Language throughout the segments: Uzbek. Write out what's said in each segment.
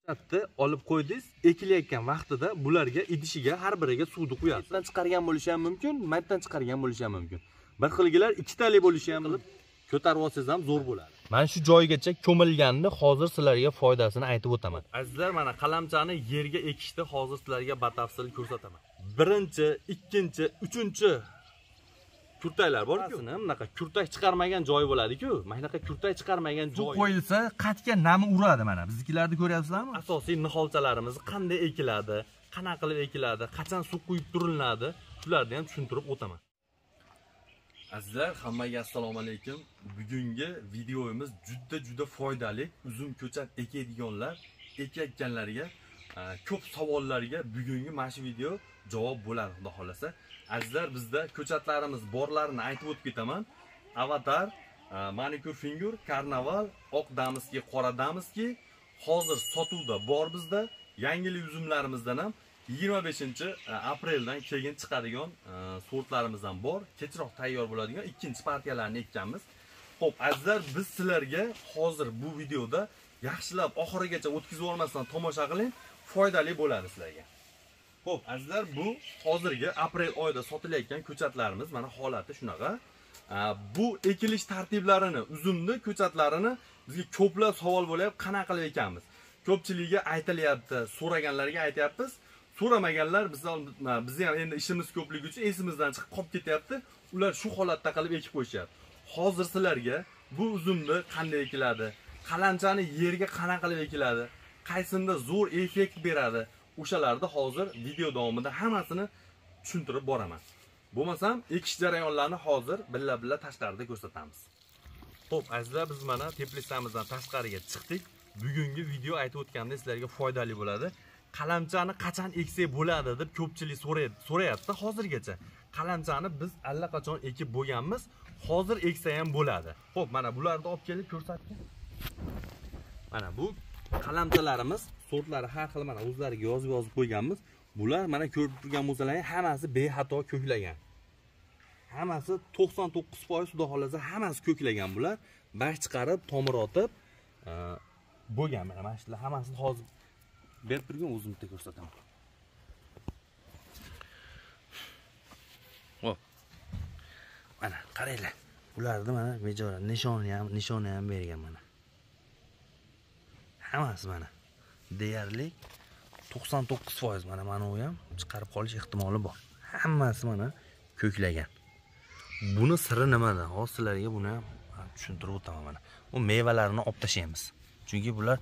Ko'chatni olib qo'ydingiz, ekilayotgan vaqtida bularga idishiga har biriga suvni quyasiz. Maytdan chiqargan bo'lishi ham mumkin, maytdan chiqargan bo'lishi ham mumkin. Bir xilgilar ikkitali bo'lishi ham qilib ko'tarib olsangiz ham zo'r bo'ladi. Mana shu joygacha ko'milganni hozir sizlarga foydasini aytib o'taman. Azizlar, mana qalamchani yerga ekishni hozir sizlarga batafsil ko'rsataman. Birinchi, ikkinchi, uchinchi kurtaklar bor-ku. Bunaqa kurtak chiqarmagan joyi bo'ladi-ku. Mana bunaqa kurtak chiqarmagan joy qo'yilsa, qatga nami uradi mana. Biznikilarni ko'ryapsizlarmi? Asosiy niholchalarimiz qanday ekiladi, qanaqa qilib ekiladi, qachon suv quyib turiladi, shularni ham tushuntirib o'taman. Azizlar, hammaga assalomu alaykum. Bugungi videomiz juda foydali. Uzum ko'chat ekadiganlar, ekayotganlarga ko'p savollarga bugungi mana shu video javob bo'ladi, xudo xolasa. Azizlar, bizda ko'chatlarimiz borlarini aytib o'tib ketaman. Avatar, Manikur Finger, Karnaval, oq damiski, qora damiski hozir sotuvda bor bizda. Yangilik uzumlarimizdan ham 25-apreldan keyin chiqadigan sortlarimizdan bor. Kechroq tayyor bo'ladigan ikkinchi partiyalarni ekkanmiz. Xo'p, azizlar, biz sizlarga hozir bu videoda yaxshilab oxirigacha o'tkazib olmasdan tomosha qiling, foydali bo'ladi sizlarga. Xo'p, azizlar, bu hozirgi aprel oyida sotilayotgan ko'chatlarimiz mana holati shunaqa. Bu ekilish tartiblarini, uzumni ko'chatlarini bizga ko'plab savol bo'lyapti, qanaqa qilib ekanmiz? Ko'pchiligiga aytilyapti, so'raganlarga aytyapmiz. So'ramaganlar bizni ham endi ishimiz ko'pligi uchun esimizdan chiqib qolib ketyapti. Ular shu holatda qilib ekib qo'yishyapti. Hozir sizlarga bu uzumni qanday ekiladi, qalamchani yerga qanaqa qilib ekiladi, qaysinda zo'r effekt beradi, o'shalarni hozir video davomida hammasini tushuntirib boraman. Bo'lmasam ekish jarayonlarini hozir billa-billa tashqarida ko'rsatamiz. Xo'p, azizlar, biz mana teplitsamizdan tashqariga chiqdik. Bugungi video aytib o'tgandek sizlarga foydali bo'ladi. Qalamchani qachon eksak bo'ladi deb ko'pchilik so'rayapti hozirgacha. Qalamchani biz allaqachon ekib bo'lganmiz, hozir eksa ham bo'ladi. Xo'p, mana bularni olib kelib ko'rsatgan. Mana bu qalamchalarimiz sortlari har xil, mana o'zlariga yozib qo'yganmiz. Bular mana ko'rib turgan bo'lsalaring hammasi bexato ko'klagan. Hammasi 99% xudo xolasa hammasi ko'klagan bular. Bash chiqarib, tomir otib bo'lgan. Mana shular hammasini hozir berib turgan, o'zim bitta ko'rsataman. Xo'p. Mana qaranglar. Ularni mana bechora nishoni ham bergan mana. Hammasi mana deyarli 99% mana u ham chiqarib qolish ehtimoli bor. Hammasi mana ko'klagan. Buni siri nimada? Hozir sizlarga buni ham tushuntirib o'taman mana. Bu mevalarini olib tashlaymiz. Chunki bular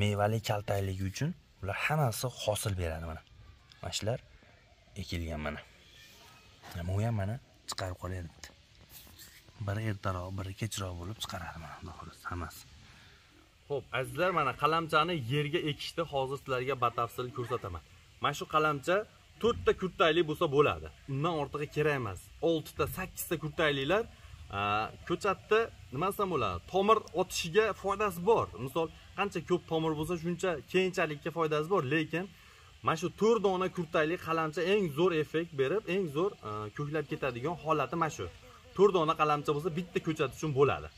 mevali kaltakligi uchun ular hammasi hosil beradi mana. Mana shular ekilgan mana. Bu ham mana chiqarib qolyapti. Biri ertaroq, biri kechroq bo'lib chiqaradi mana, xudo xolasa hammasi. Xo'p, azizlar, mana qalamchani yerga ekishni hozir sizlarga batafsil ko'rsataman. Mana shu qalamcha 4 ta kurtakli bo'lsa bo'ladi. Undan ortig'i kerak emas. 6 ta, 8 ta kurtaklilar ko'chatda nimasidan bo'ladi? Tomir otishiga foydasi bor. Misol, qancha ko'p tomir bo'lsa, shuncha keyinchalikka foydasi bor, lekin mana shu 4 dona kurtakli qalamcha eng zo'r effekt berib, eng zo'r ko'klab ketadigan holati mana shu. 4 dona qalamcha bo'lsa, bitta ko'chat uchun bo'ladi.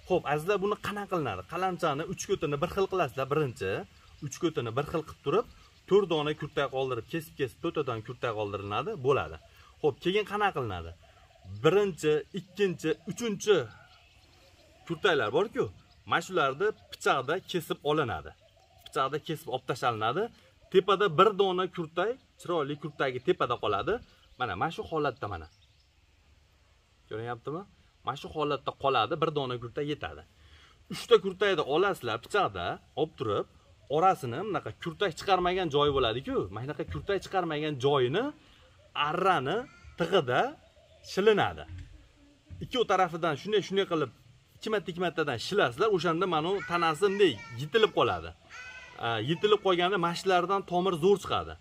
Xo'p, azizlar, buni qanaqa qilinadi? Qalamchani 3 ko'tini bir xil qilasizlar, birinchi 3 ko'tini bir xil qilib turib, 4 dona kurtak qoldirib, kesib-kesib 4 dona kurtak qoldiriladi, bo'ladi. Xo'p, keyin qanaqa qilinadi? Birinchi, ikkinchi, uchinchi kurtaklar bor-ku, mana shularni pichoqda kesib olinadi. Pichoqda kesib olib tashlanadi. Tepada bir dona kurtak, chiroyli kurtagi tepada qoladi. Mana shu holatda mana. Ko'rinyaptimi? Mana shu holatda qoladi, bir dona kurtak yetadi. 3 ta kurtakni olasizlar pichoqda olib turib, orasini bunaqa kurtak chiqarmagan joyi bo'ladi-ku, mana bunaqa kurtak chiqarmagan joyini arrani tig'ida shilinadi. Ikki tarafidan shunday qilib 2 marta 2 martadan shilasizlar, o'shanda mana u tanasi bunday yetilib qoladi. Yetilib qolganda mana shulardan tomir zo'r chiqadi.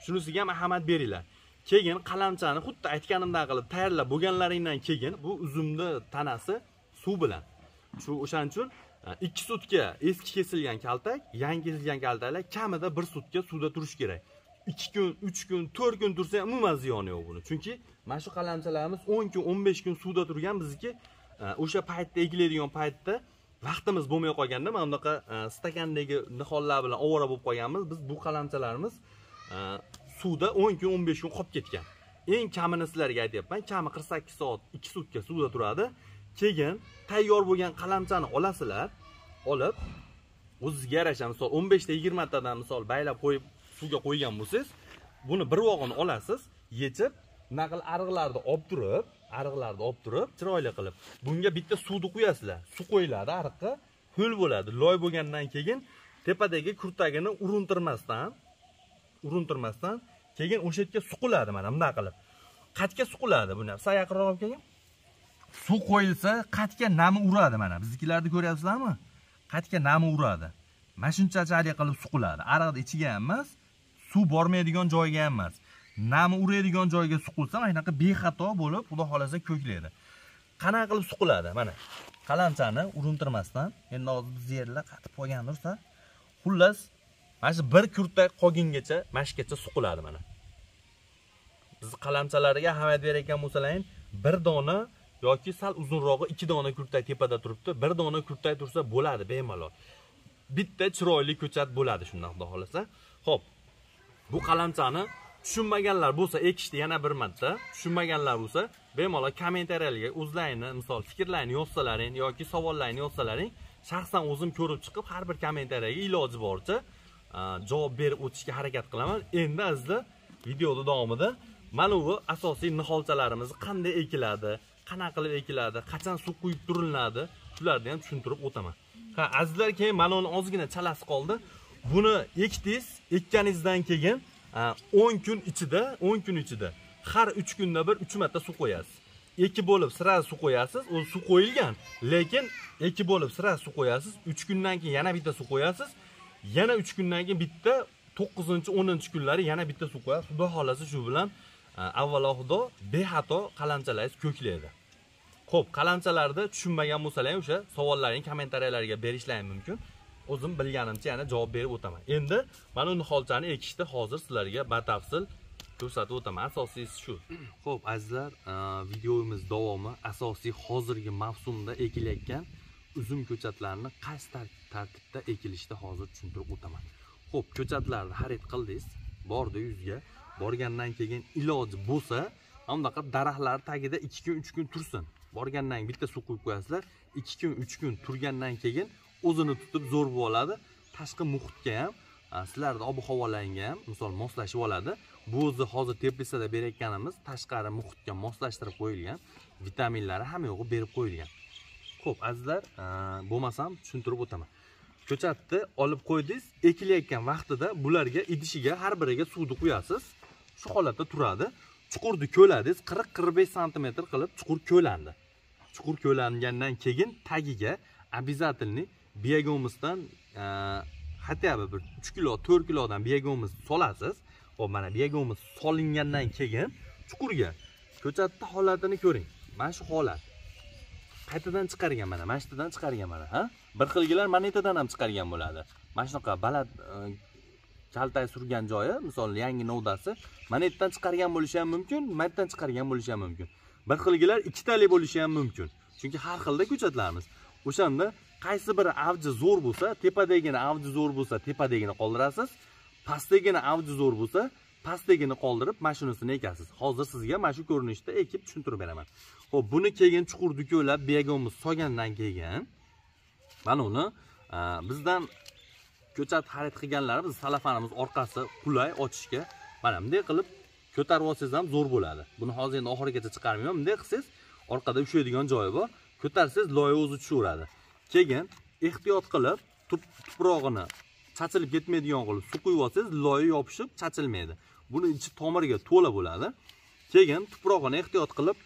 Shunisiga ham ahamiyat beringlar. Keyin qalamchani xuddi aytganimdan qilib tayyorlab bo'lganlaringdan keyin bu uzumni tanasi suv bilan. Shu o'shaning uchun 2 sutka eski kesilgan kaltak, yangi kesilgan kaltaklar kamida 1 sutka suvda turishi kerak. 2 kun, 3 kun, 4 kun tursa ham umuman ziyoni yo'q buni. Chunki mana shu qalamchalarimiz 10 kun, 15 kun suvda turgan, bizniki o'sha paytda ekiladigan paytda Vaqtimiz bo'lmay qolganda mana bunaqa stakandagi nihollar bilan ovora bo'lib qolganmiz. Biz bu qalamchalarimiz suvda 10 kun, 15 kun qolib ketgan. Eng kamini sizlarga aytyapman, kami 48 soat, 2 sutka suvda turadi. Keyin tayyor bo'lgan qalamchani olasizlar, olib o'zizga yarasha, misol 15 ta 20 tadan misol baylab qo'yib suvga qo'ygan bo'lsangiz, buni bir vog'ini olasiz, yechib, naql ariqlarni olib turib, chiroyli qilib, bunga bitta suvni quyasizlar. Suv qo'yiladi ariqqa, ho'l bo'ladi. Loy bo'lgandan keyin tepadagi kurtagini urintirmasdan keyin o'sha yerga suqiladi mana bunday qilib. Qatga suqiladi buni. Sal yaqinroq olib keling. Suv qo'yilsa qatga nami uradi mana. Biznikilarni ko'ryapsizlarmi? Qatga nami uradi. Mana shunchalik qilib suqiladi. Ariqni ichiga ham emas, suv bormaydigan joyga ham emas. Nami uradigan joyga suqilsa, mana shunaqa bexato bo'lib, xudo xolasa ko'klaydi. Qanaqa qilib suqiladi? Mana qalamchani urintirmasdan, endi hozir biz yerlar qatib qolgan tursa, xullas, mana shu bir kurtak qolgungacha, mana shugacha suqiladi mana. Biz qalamchalarga ahamiyat berayotgan bo'lsalaring, bir dona yoki sal uzunrog'i 2 dona kurtak tepada turibdi. Bir dona kurtak tursa bo'ladi bemalol. Bitta chiroyli ko'chat bo'ladi shundan xudo xolasa. Xo'p, bu qalamchani tushunmaganlar bo'lsa ekishdi yana bir marta, tushunmaganlar bo'lsa bemalol kommentariyalarga o'zlarini misol fikrlarini yozsalaring yoki savollarini yozsalaring, shaxsan o'zim ko'rib chiqib har bir kommentariyaga iloji boricha javob berib o'tishga harakat qilaman. Endi azizlar, videoda davomida mana bu asosiy niholchalarimiz qanday ekiladi, qanaqa qilib ekiladi, qachon suv quyib turiladi, shularni ham tushuntirib o'taman. Ha, azizlar, keyin mana uni ozgina chalasi qoldi. Buni ekdingiz, ekkaningizdan keyin 10 kun ichida, 10 kun ichida har 3 kunda bir 3 marta suv qo'yasiz. 2 bo'lib sira suv qo'yasiz, u suv qo'yilgan, lekin 2 bo'lib sira suv qo'yasiz, 3 kundan keyin yana bitta suv qo'yasiz, yana 3 kundan keyin bitta, 9-10 kunlari yana bitta suv qo'yasiz. Xudo xolasa shu bilan avvalo xudo bexato qalamchalaringiz ko'klaydi. Xo'p, qalamchalarda tushunmagan bo'lsalar o'sha savollaringni kommentariyalarga berishlaring mumkin. O'zim bilganimcha yana javob berib o'taman. Endi mana bu niholchani ekishni hozir sizlarga batafsil ko'rsatib o'taman. Asosiysi shu. Xo'p, azizlar, videomiz davomi asosiy hozirgi mavsumda ekilayotgan uzum ko'chatlarini qaysi tartibda ekilishni hozir tushuntirib o'taman. Xo'p, ko'chatlarni xarid qildingiz, bordi yuzga, borgandan keyin iloji bo'lsa, mana bunaqa daraxtlar tagida 2 kun, 3 kun tursin. Borgandan keyin bitta suv quyib qo'yasizlar. 2 kun, 3 kun turgandan keyin o'zini tutib zo'r bo'ladi. Tashqi muhitga ham, sizlarning ob-havolaringga ham misol moslashib oladi. Bu o'zi hozir teplitsada berayotganimiz tashqari muhitga moslashtirib qo'yilgan, vitaminlari hamma yo'g'i berib qo'yilgan. Xo'p, azizlar, bo'lmasam tushuntirib o'taman. Ko'chatni olib qo'ydingiz, ekilayotgan vaqtida bularga idishiga har biriga suvni quyasiz. Shu holatda turadi. Chuqurni ko'ladingiz, 40-45 sm qilib chuqur ko'landi. Chuqur ko'langandan keyin tagiga обязательно biogomusdan хотя бы bir 3 kilo, 4 kilodan biogomus solasiz. Xo'p, mana biogomus solingandan keyin chuqurga ko'chatni holatini ko'ring. Mana shu holat. Qaytadan chiqargan mana, mana shu yerdan chiqargan mana, ha? Bir xilgilar monetadan ham chiqargan bo'ladi. Mana shunaqa baland kaltak surgan joyi, misol yangi novdasi, monetadan chiqargan bo'lishi ham mumkin, monetadan chiqargan bo'lishi ham mumkin. Bir xilgilar ikkitali bo'lishi ham mumkin. Chunki har xilda ko'chatlarimiz. O'shanda qaysi biri avji zo'r bo'lsa, tepadagini avji zo'r bo'lsa, tepadagini qoldirasiz. Pastdagini avji zo'r bo'lsa, pastdagini qoldirib, mana shunisini ekasiz. Hozir sizga mana shu ko'rinishda ekib tushuntirib beraman. Xo'p, buni keyin chuqurni ko'lab, biogomus solgandan keyin mana uni bizdan ko'chat xarid qilganlar, biz salafanimiz orqasi qulay ochishga mana bunday qilib ko'tarib olsangiz ham zo'r bo'ladi. Buni hozir endi oxirigacha chiqarmayman. Bunday qilsangiz orqada ushlaydigan joyi bor. Ko'tarsangiz loyi o'zi tushaveradi. Keyin ehtiyot qilib tuprog'ini chachilib ketmaydigan qilib suv quyib olsangiz loyi yopishib chachilmaydi. Buni ichi tomiriga to'la bo'ladi. Keyin tuprog'ini ehtiyot qilib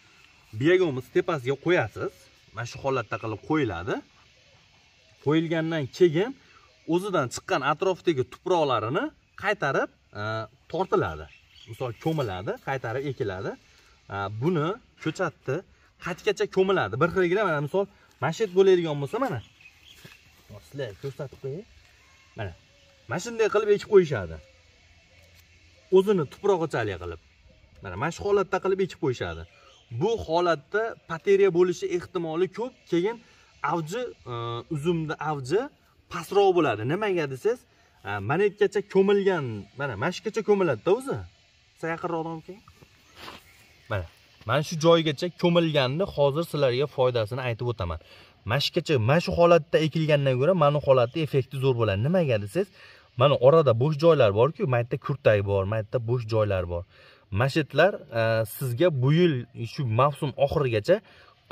biogomus tepasiga qo'yasiz. Mana shu holatda qilib qo'yiladi. Qo'yilgandan keyin o'zidan chiqqan atrofdagi tuproqlarini qaytarib tortiladi. Misol ko'miladi, qaytarib ekiladi. Buni ko'chatni qatgacha ko'miladi. Bir xilgina mana misol mashet bo'ladigan bo'lsa mana. Sizlarga ko'rsatib qo'yay. Mana. Mana shunday qilib ekib qo'yishadi. O'zini tuprog'ichalik qilib. Mana shu holatda qilib ekib qo'yishadi. Bu holatda pateriya bo'lishi ehtimoli ko'p. Keyin Avji uzumni avji pastroq bo'ladi. Nimaga desangiz, mana yergacha ko'milgan, mana shu yergacha ko'miladi-da o'zi. Siz yaqinroqdan olib keling. Mana shu joygacha ko'milganni hozir sizlarga foydasini aytib o'taman. Mana shu yergacha, mana shu holatda ekilgandan ko'ra mana bu holatda effekti zo'r bo'ladi. Nimaga desangiz, mana orada bo'sh joylar bor-ku, mana yerda kurtak bor, mana yerda bo'sh joylar bor. Mashetlar sizga bu yil shu mavsum oxirigacha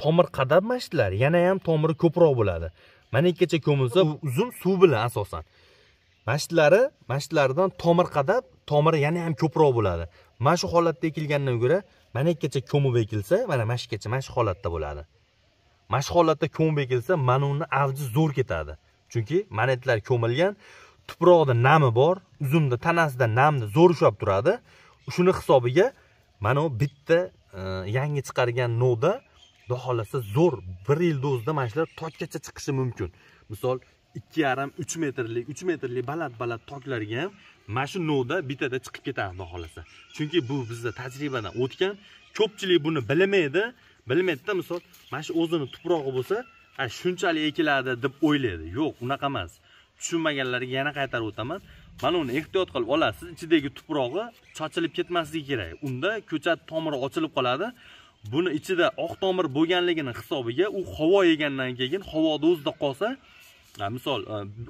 tomir qadab mashetlar yana ham tomiri ko'proq bo'ladi. Mana ikkacha ko'milsa, bu uzum suv bilan asosan. Mashitlaridan tomir qadab, tomiri yana ham ko'proq bo'ladi. Mana shu holatda ekilgandan ko'ra, mana ikkacha ko'mib ekilsa, mana shu ikkacha mana shu holatda bo'ladi. Mana shu holatda ko'mib ekilsa, mana uni avji zo'r ketadi. Chunki manetlar ko'milgan, tuproqda nami bor, uzumda tanasida namni zo'r ushlab turadi. Shuni hisobiga mana bu bitta yangi chiqargan novda xudo xolasa zo'r bir yilda o'zida mana shular tokgacha chiqishi mumkin. Misol 2,5-3 metrlik, 3 metrlik baland-baland toklarga ham mana shu novda bittada chiqib ketadi xudo xolasa. Chunki bu bizda tajribadan o'tgan, ko'pchilik buni bilmaydi. Bilmaydida, misol mana shu o'zini tuprog'i bo'lsa, shunchalik ekiladi deb o'ylaydi. Yo'q, unaqa emas. Tushunmaganlarga yana qaytarib o'taman. Mana uni ehtiyot qilib olasiz, ichidagi tuprog'i sochilib ketmasligi kerak. Unda ko'chat tomiri ochilib qoladi. Buni ichida oq tomir bo'lganligini hisobiga u havo yegandan keyin havoda o'zida qolsa, misol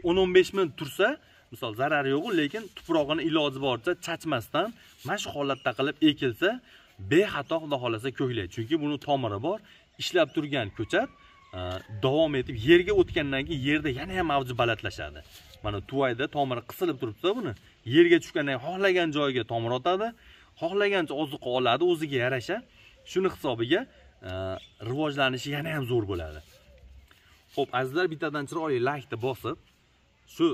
10-15 minut tursa, misol zarari yo'q, lekin tuprog'ini iloji boricha chachmasdan mana shu holatda qilib ekilsa, bexato xudo xolasa ko'klaydi. Chunki buni tomiri bor, ishlab turgan ko'chat davom etib yerga o'tgandan keyin yerda yana ham avji balandlashadi. Mana tuvayda tomiri qisilib turibsa, buni yerga tushgandan keyin xohlagan joyiga tomir otadi, xohlagancha oziqa oladi o'ziga yarasha. Shuni hisobiga rivojlanishi yana ham zo'r bo'ladi. Xo'p, azizlar, bittadan chiroyli like-ni bosib, shu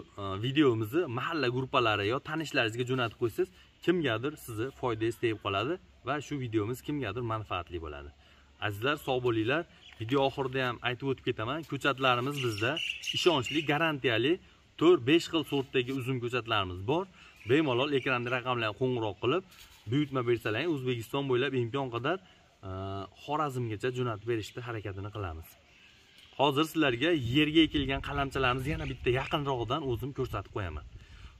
videomizni mahalla guruhlari yo tanishlaringizga jo'natib qo'ysangiz, kimgadir sizni foydangiz tegib qoladi va shu videomiz kimgadir manfaatli bo'ladi. Azizlar, sog' bo'linglar. Video oxirida ham aytib o'tib ketaman, ko'chatlarimiz bizda ishonchli, garantiyali 4-5 xil sortdagi uzum ko'chatlarimiz bor. Bemalol ekranda raqamlarga qo'ng'iroq qilib, buyurtma bersalaring, O'zbekiston bo'ylab imkon qadar Xorazmgacha jo'natib berishda harakatini qilamiz. Hozir sizlarga yerga ekilgan qalamchalarimizni yana bitta yaqinroqdan o'zim ko'rsatib qo'yaman.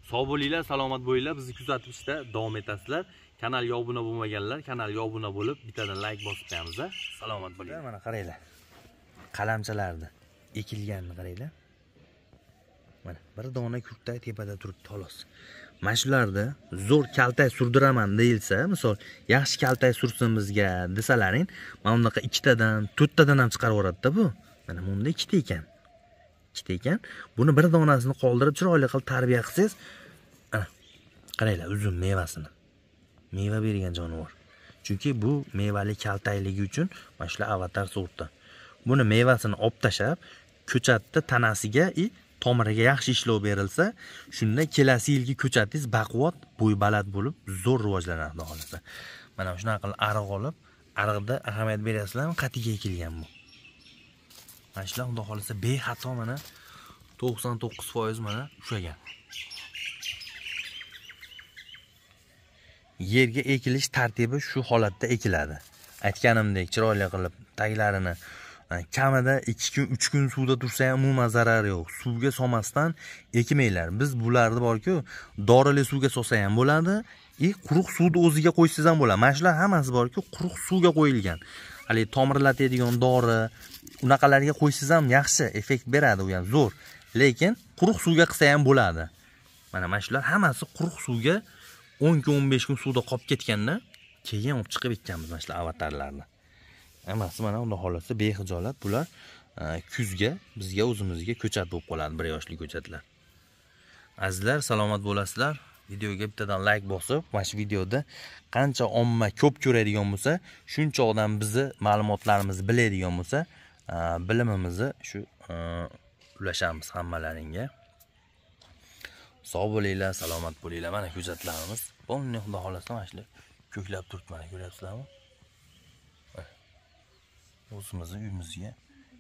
Sog' bo'linglar, salomat bo'linglar, bizni kuzatishda davom etasizlar. Kanalga obuna bo'lmaganlar kanalga obuna bo'lib, bittadan like bosib qo'yamiz. Salomat bo'linglar. Mana qaranglar. Qalamchalarni ekilganini qaranglar. Mana bir dona kurtak tepada turibdi xolos. Mana shularda zo'r kaltak surdiraman deyilsa, misol yaxshi kaltak sursin bizga desalaring, mana bunaqa ikkitadan, to'rttadan ham chiqarib yuboradi-da bu. Mana bunda ikkita ekan. Ikkita ekan. Buni bir donasini qoldirib chiroyli qilib tarbiya qilsangiz, ana qaranglar uzum mevasini. Meva bergan jonivor. Chunki bu mevali kaltakligi uchun mana shular avatar sorti. Buni mevasini olib tashab, ko'chatni tanasiga tomiriga yaxshi ishlov berilsa, shunda kelasi yilgi ko'chatingiz baquvvat, bo'y baland bo'lib, zo'r rivojlanadi xudo xolasa. Mana shunaqa qilib ariq olib, ariqda ahamiyat berasizlarmi, qatiga ekilgan bu. Mana shular xudo xolasa bexato mana 99% mana ushlagan. Yerga ekilish tartibi shu holatda ekiladi. Aytganimdek, chiroyli qilib taglarini kamida 2 kun, 3 kun suvda tursa ham umuman zarari yo'q. Suvga solmasdan ekmanglar. Biz bularni bor-ku, dorili suvga solsa ham bo'ladi, quruq suvni o'ziga qo'ysangiz ham bo'ladi. Mana shular hammasi bor-ku, quruq suvga qo'yilgan. Hali tomirlatadigan dori, unaqalarga qo'ysangiz ham yaxshi effekt beradi, u ham zo'r. Lekin quruq suvga qilsa ham bo'ladi. Mana shular hammasi quruq suvga 10 kun, 15 kun suvda qolib ketganda, keyin olib chiqib ekkanmiz mana shular avatarlarni. Hammasi mana xudo xolasa bexijolat bular kuzga bizga o'zimizga ko'chat bo'lib qoladi, 1 yoshli ko'chatlar. Azizlar, salomat bo'lasizlar. Videoga bittadan like bosib, mana shu videoda qancha omma ko'p ko'radigan bo'lsa, shuncha odam bizni ma'lumotlarimizni biladigan bo'lsa, bilimimizni shu ulashamiz hammalaringga. Sog' bo'linglar, salomat bo'linglar. Mana ko'chatlarimiz, buni xudo xolasa mana shular ko'klab turibdi, mana ko'ryapsizlarmi? O'zimizni uyimizga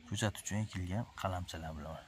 ko'chat uchun ekilgan qalamchalar bular.